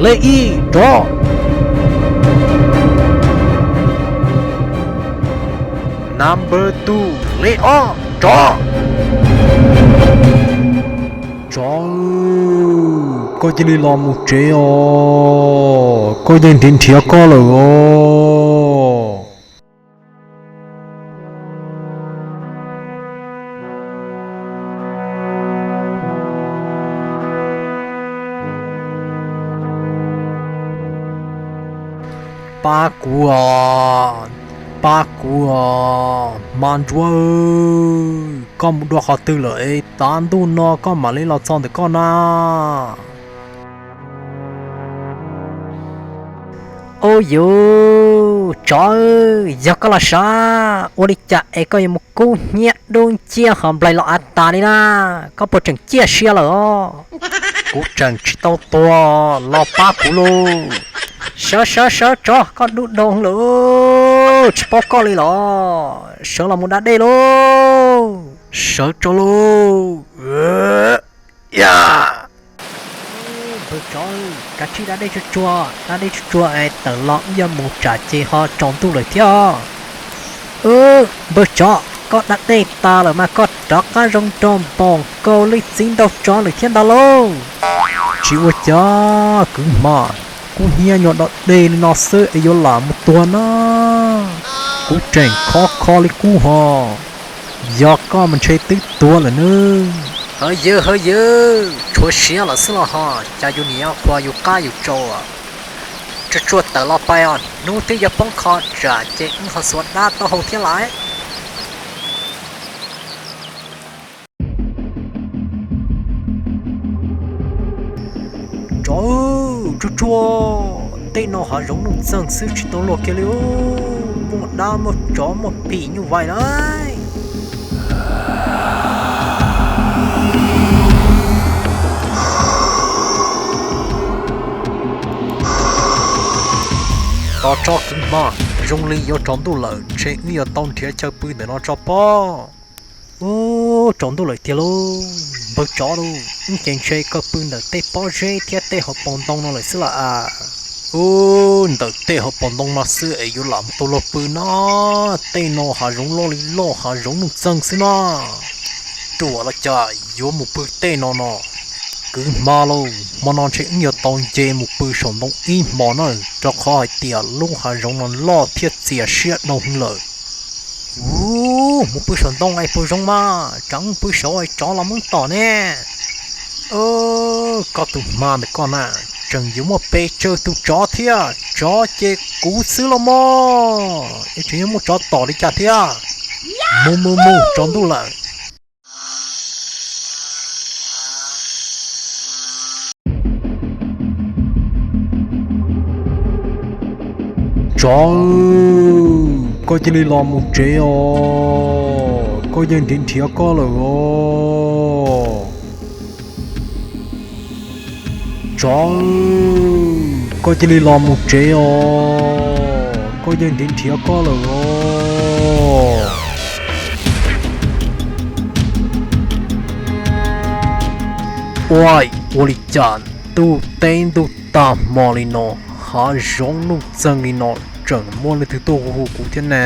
Leej ib, rov. Number two, leej ob, rov. Tsov, koj cia li los mus tsev os, koj yeej nrhiav nrhiav koj lawm os. Pab kuv os, pab kuv os, Hma Ntsuab, koj mus dua qhov twg lawm es tav ntuj no koj mam li los txog ntawm koj na? Ub yus, tsov, yog koj los sav, ua li cas es koj yuav mus kub hnyiab dub nciab ho nplaig los av tas li na? Koj puas tseem ciaj sia lawm os? Kuv tseem tsis tau tuag, los pab kuv lauj. Sawv sawv sawv, tsov, koj dub doo lawm, tsis paub koj li los, sawv los mus da dej lauj. Sawv tso lauj. Npawg tsov, kav tsij da dej tsuag tsuag, da dej tsuag tsuag es tawm los wb yuav mus tsam ces ho tsaus ntuj lawm thiab. Npawg tsov, koj da dej tas lawm mas koj rov qab zoo nraug npaum nkaus li txiv nraug tsov lawm thiab ntag lauj. Tsis ua cas kwv Hma, kub hnyiab nyuag dog dig li no xwb es yuav lam mus tuag na. Kuv tseem khov kho li kub ho, yog koj mas ntshe twb tuag lawm nawb. Hawv yawg, hawv yawg, tshuav siav lawm xwb los ho, cas yus niam qhuas yus qab yus tsaus. Tsuag tsuag tawm los pais os, hnub twb yuav poob qho tsam ces wb ho xuas dab taub hau thiab lawm. Tsov, tsuag tsuag, tej no hav zoov nuj txeeg xwb tsis tau luaj kiag li, muaj dab muaj tsov muaj phim nyuj vais lawm. Tos tso kwv Hma, zoo li yuav tsaus ntuj lawm, ntshe wb yuav tau nrhiav chaw pw ntawm no tso pob. Ub, tsaus ntuj lawm tiag lauj, npawg tsov lauj, wb ces ntshe koj pw ntawm tej pob zeb thiab tej hauv paus ntoo no lawm xwb los as. Ub, ntawm tej hauv paus ntoo no xwb es yuav lam mus tau luag pw no, tej no hav zoov loj li loj hav zoov nuj txeeg xwb no. Ruam los cas yuav mus pw tej no no. Kwv Hma lauj, hmo no ntshe wb yuav tau nce mus pw saum ntoo ib hmos na, rau qhov hais tias lub hav zoov no loj thiab txias siab dhau heev lawm. Ub, mus pw saum ntoo es puas zoo mas, tsam mus pw saud es tsov los muab tom ne. Koj tus Hma ntawm koj na, tseem yuav muaj pes tsawg tus tsov thiab, tsov ces kuv xwb los mas, es tseem yuav muaj tsov tom li cas thiab. Mus mus mus, tsaus ntuj lawm. Tsov, koj cia li los mus tsev os, koj yeej nrhiav nrhiav koj lawm os. Tsov, koj cia li los mus tsev os, koj yeej nrhiav nrhiav koj lawm os. Ua, ua li cas ntuj teb ntuj tag hmo li no, hav zoov nuj txeeg li no, tseem muaj leej twg tuaj hu hu kuv thiab ne?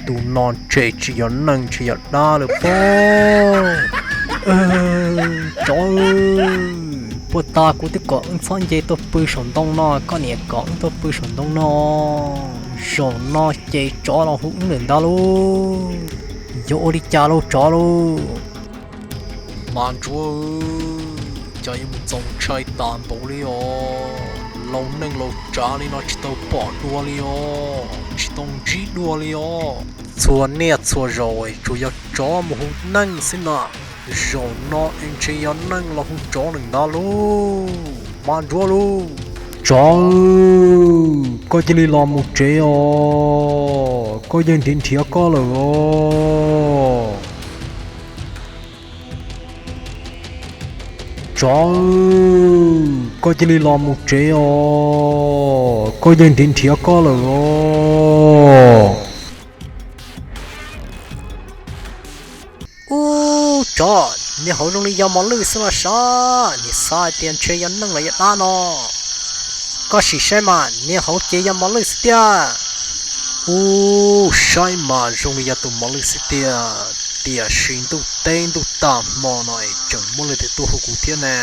Tus no ntshe tsis yog neeg, ntshe yog dab lawm pob. Tsov, puag ta kuv twb kom wb txhob nce tuaj pw saum ntoo no, koj niam kom wb tuaj pw saum ntoo no. Zaum no ces tsov los hu wb lawm ntag lauj. Yuav ua li cas lauj tsov lauj? Mas Ntsuab, cas yuav mus txaus ntshai tas npaum li os? Laus neej laus tsav li no tsis tau pom dua li os, tsis tau ntsib dua li os. Txhua niaj txhua zaus tsuas yog tsov mus hu neej xwb na. Zaum no es ntshe yog neej los hu tsov lawm ntag lauj, Mas Ntsuab lauj. Tsov, koj cia li los mus tsev os, koj yeej nrhiav nrhiav koj lawm os. Tsov, koj cia li los mus tsev os, koj yeej nrhiav nrhiav koj lawm os. Ub, tsov, niag hauv zoo li yog mos lwj xwb los sav, niag xav hais tias ntshe yog neeg los yog dab no. Koj sim saib mas, niag hauv ces yog mos lwj xwb tiag. Ub, saib mas zoo li yog tus mos lwj xwb tiag. Tiam sis ntuj teb ntuj tag hmo no es tseem muaj leej twg tuaj hu kuv thiab ne?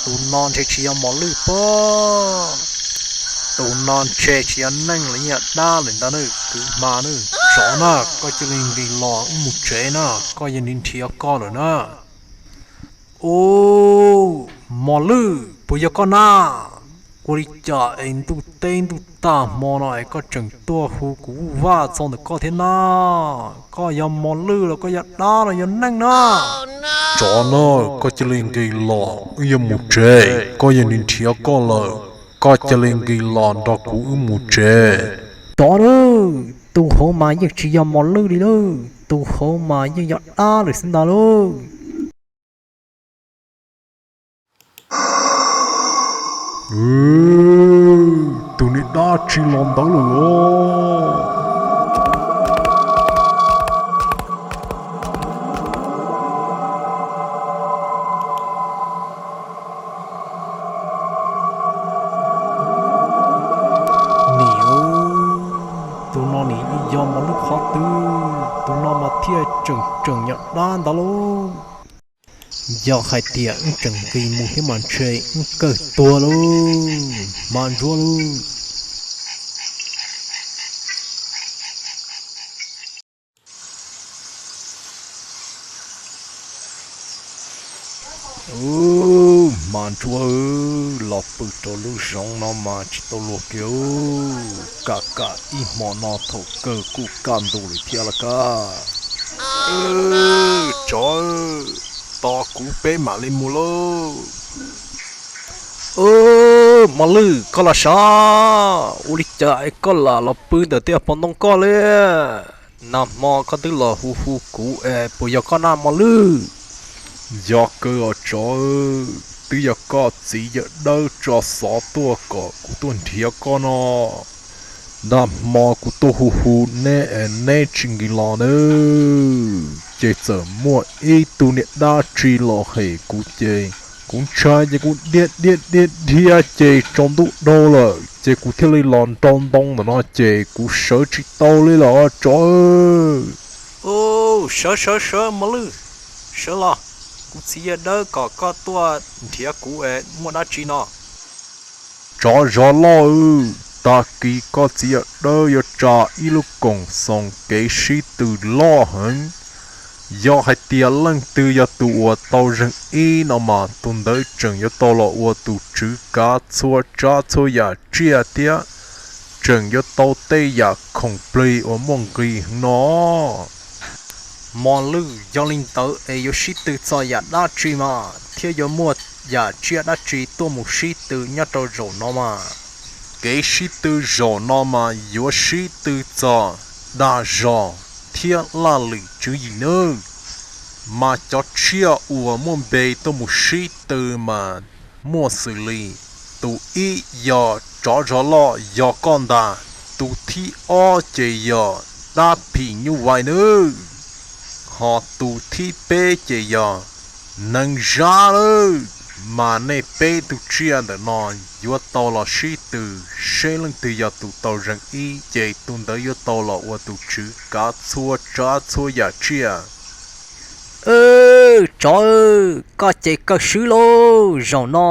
Tus no ntshe tsis yog mos lwj pob. Tus no ntshe tsis yog neeg los yog dab lawm ntag na, kwv hma na. Tsov na, koj cia li nqis los wb mus tsev na, koj yog nrhiav koj lawm na. Ub, mos lwj, puas yog koj na? Ua li cas es ntuj teb ntuj tag hmo no es koj tseem tuaj hu kuv vaj txog ntawm koj thiab na? Koj yog mos lwj los koj yog dab los yog neeg na? Tsov na, koj cia li nqis los wb yuav mus tsev, koj yog nrhiav koj lawm, koj cia li nqis los nrog kuv wb mus tsev. Tsov lauj, tus hauv mas yeej tsis yog mos lwj li lauj, tus hauv mas yeej yog dab lawm xwb ntag lauj. Tus niag dab tsi los ntawd lawm os? Niam, tus no nim yog mos lwj qhov twg, tus no mas thiaj tseem tseem yog dab ntag lauj. Yog hais tias wb tseem nqis mus thiab mas ntshe wb kawg tuag lauj, hma ntsuab lauj. Ub, hma ntsuab, los pw rau lub zoov no mas tsis tau luag kiag. Kam kam ib hmo no thaum kawg kuj kaj ntug lawm thiab los kaj. Tsov, tos kuv peb mam li mus lauj. Ub, mos lwj, koj los sav, ua li cas es koj lam los pw ntawm tej pob ntoo koj li? Nag hmo koj twb los hu hu kuv es puas yog koj na mos lwj? Yog kawg os tsov, twb yog koj txiv yawm dawb tso xov tuaj kom kuv tuaj nrhiav koj no. Nag hmo kuv tuaj hu hu neb es neb tsis nqis los nawb, ces txawm muaj ib tug niag dab tsi los hem kuv ces kuv ntshai ces kuv dhia dhia dhia dhia ces tsaus ntuj dhau lawm ces kuv thiaj li los nrau ntoo ntawm no ces kuv sawv tsis tau li los tsov. Ub, sawv sawv sawv mos lwj, sawv los, kuv txiv yawm dawb kom koj tuaj nrhiav kuv es muaj dab tsi no? Tsov zov loj, tag kis koj txiv yawm dawb yuav tsa ib lub koom xoos kev sib tw loj heev. Yog hais tias leej twg yog tus uas tau zeeg ib no mas tus ntawd tseem yuav tau los ua tus tswv kav txhua tsav txhua yam tsiaj thiab tseem yuav tau tej yam khoom plig uas muaj nqis no. Mos lwj, yog li ntawd es yuav sib tw txog yam dab tsi mas thiab yuav muaj yam tsiaj dab tsi tuaj mus sib tw nyob rau zaum no mas? Kev sib tw zaum no mas yuav sib tw txog dag zog thiab laj lwm tswv yim nawb. Mas cov tsiaj uas muaj npe tuaj mus sib tw mas muaj xws li, tus ib yog tsov zov loj yog koj ntag, tus thib ob ces yog dab phim nyuj vais nawb, ho tus thib peb ces yog neeg zab lawm. Mas nej peb tug tsiaj ntawm no yuav tau los sib tw seb leej twg yog tus tau zeeg ib ces tus ntawd yuav tau los ua tus tswv kav txhua tsav txhua yam tsiaj. Tsov, koj ces kawg swb lauj, zaum no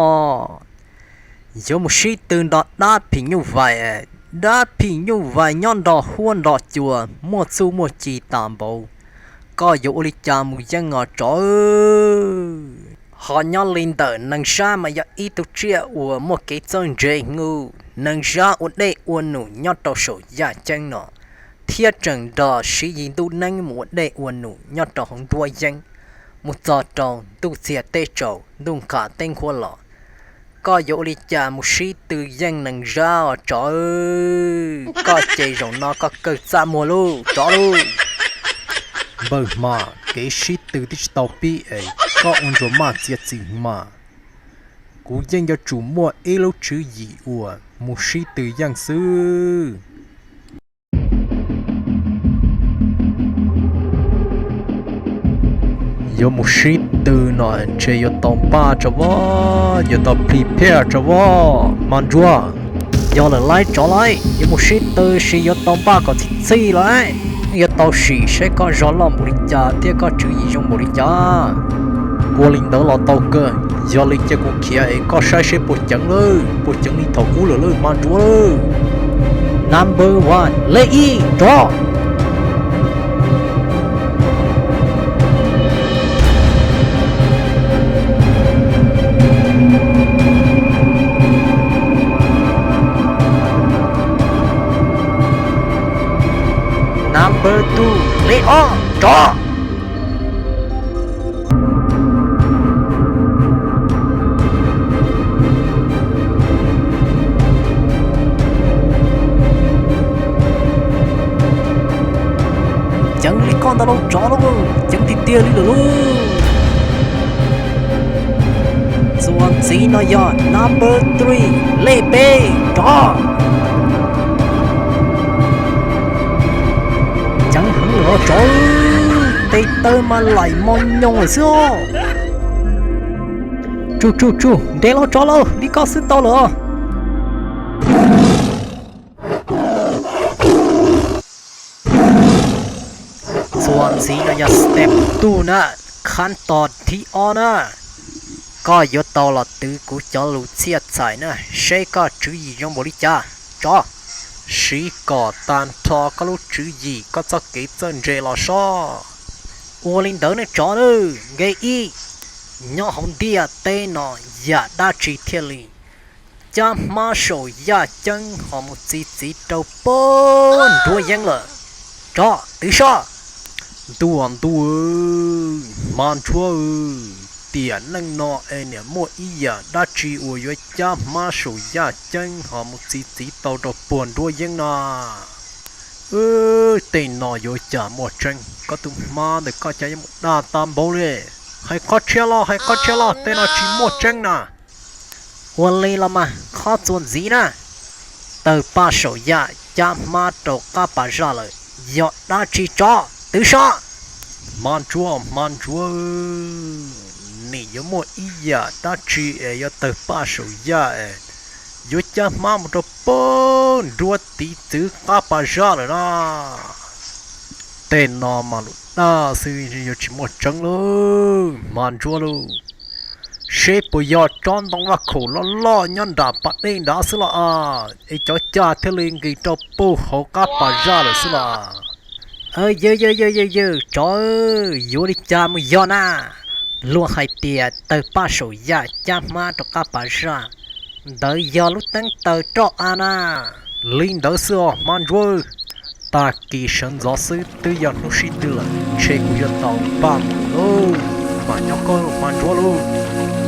yuav mus sib tw nrog dab phim nyuj vais. Dab phim nyuj vais nyob nrog huab nrog cua, muaj txuj muaj ci tas npaum, koj yuav ua li cas mus yeej os tsov? Ho nyob li ntawm neeg zab mas yog ib tug tsiaj uas muaj kev txawj ntse hwv. Neeg zab ua dej ua num nyob rau saum yaj ceeb no, thiab tseem nrog siv yim ntuj neeb mus ua dej ua num nyob rau hauv nruab yeeb, mus txog rau ntuj txiag teb tsaus ntuj nqha teb nqhuab los. Koj yuav ua li cas mus sib tw yeej neeg zab os tsov? Koj ces zaum no koj kawg txaj muag lauj tsov lauj. Npawg hma, kev sib tw twb tsis tau pib es koj ua ntsuas maj txiav txim mas. Kuv yeej yuav tsum muaj ib lub tswv yim uas mus sib tw yeej xwb. Yuav mus sib tw no ntshe yuav tau npaj tso as, yuav tau prepare tso as hma ntsuab. Yog lawm lauj tsov lauj, yuav mus sib tw sis yuav tau npaj kom txhij txhij lauj. Yuav tau sim saib koj zog loj npaum li cas thiab koj tswv yim zoo npaum li cas. Ua li ntawd los tau kawg, yog li cia kuv khiav es koj saib seb puas ceev lawm, puas ceev li thaum ub lawm lauj hma ntsuab. Number one, lej ib, rov. Number two, lej ob, rov. Ceev li koj ntag lauj tsov lauj, ceev tiag tiag li lawm lauj. Txuas ntxiv no yog number three, lej peb, rov. Ceev heev lawm lauj tsov, tes taw mas laim mos nyoos lawm xwb os. Tsuj tsuj tsuj, nres lauj tsov lauj, li koj xwb tau lawm os. Txuas ntxiv no yog step two na, khab tos thib ob na. Koj yuav tau los twv kuv cov lus txhiaj txhais na, seb koj tswv yim zoo npaum li cas. Tsov, siv kom tag nrho koj lub tswv yim, koj txoj kev txawj ntse los soj. Ua li ntawd ne tsov, nqe ib, nyob hauv ntiaj teb no yam dab tsi thiaj li cab hmab saum yaj ceeb ho mus txi txiv rau pag nruab yeeb lawm? Tsov, twv soj. Ntuj ntuj, hma ntsuab, tiam neej no es niam muaj ib yam dab tsi uas yuav cab hmab saum yaj ceeb ho mus txi txiv tau rau puag nruab yeeb no? Tej no yuav cas muaj tseeb? Koj tus hmab ntawm koj cas yuav mus dag tag npaum li? Hais qhov tshiab los, hais qhov tshiab los, tej no tsis muaj tseeb na. Ua li los mas qhov txuas ntxiv na, tawg paj saum yaj cab hmab rau qab pas zaj lawm, yog dab tsi? Tsov, twv soj. Hma ntsuab, hma ntsuab, nim yuav muaj ib yam dab tsi es yuav tawg paj saum yaj es yuav cab hmab mus rau pag nruab tiv txwv qab pas zaj lawm na? Tej no mas lus dag xwb, yuav tsis muaj tseeb lauj hma ntsuab lauj. Seb puas yog tsob ntoo vaj khaum loj loj nyob nram pas dej nrad xwb los as, es cov cag thiaj li nqis rau puag hauv qab pas zaj lawm xwb los? Yawg yawg yawg yawg yawg tsov, yuav li cas mus yog na? Luag hais tias tawg paj saum yaj cab hmab rau qab pas zaj, ntawd yog lub teeb taws roj av na. Li ntawd xwb os hma ntsuab. Tag kis sawv ntxov xwb twb yog hnub sib tw lawm, ntshe kuv yuav tau npaj mus lauj. Mam nyob koj hma ntsuab lauj.